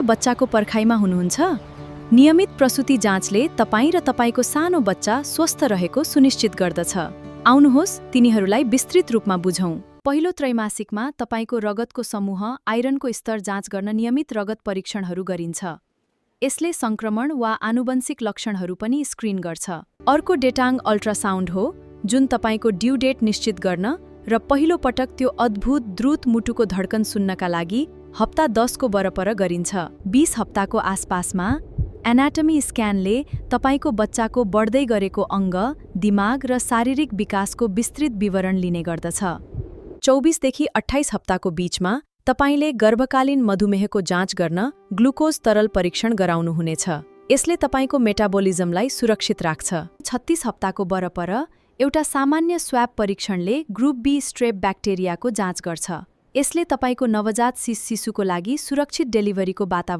बच्चाको पर्खाइमा हुनुहुन्छ? नियमित प्रसुति जाँचले तपाईँ र तपाईको सानो बच्चा स्वस्थ रहेको सुनिश्चित गर्दछ। आउनुहोस् तिनीहरूलाई विस्तृत रूपमा बुझौँ। पहिलो त्रैमासिकमा तपाईको रगतको समूह आइरनको स्तर जाँच गर्न नियमित रगत परीक्षणहरू गरिन्छ। यसले संक्रमण वा आनुवंशिक लक्षणहरू पनि स्क्रिन गर्छ। अर्को डेटाङ अल्ट्रासाउन्ड हो, जुन तपाईको ड्यू डेट निश्चित गर्न र पहिलो पटक त्यो अद्भुत द्रुत मुटुको धड्कन सुन्नका लागि हप्ता 10 को वरपर गरिन्छ। 20 हप्ताको आसपासमा एनाटमी स्क्यानले तपाईको बच्चाको बढ्दै गरेको अङ्ग, दिमाग र शारीरिक विकासको विस्तृत विवरण लिने गर्दछ। 24 देखि 28 हप्ताको बीचमा तपाईले गर्भकालीन मधुमेहको जाँच गर्न ग्लुकोज तरल परीक्षण गराउनुहुनेछ। यसले तपाईको मेटाबोलिजमलाई सुरक्षित राख्छ। 36 हप्ताको वरपर एउटा सामान्य स्वाब परीक्षणले ग्रुप बी स्ट्रेप ब्याक्टेरियाको जाँच गर्छ। यसले तपाईको नवजात शिशुको लागि सुरक्षित डेलिभरीको वातावरण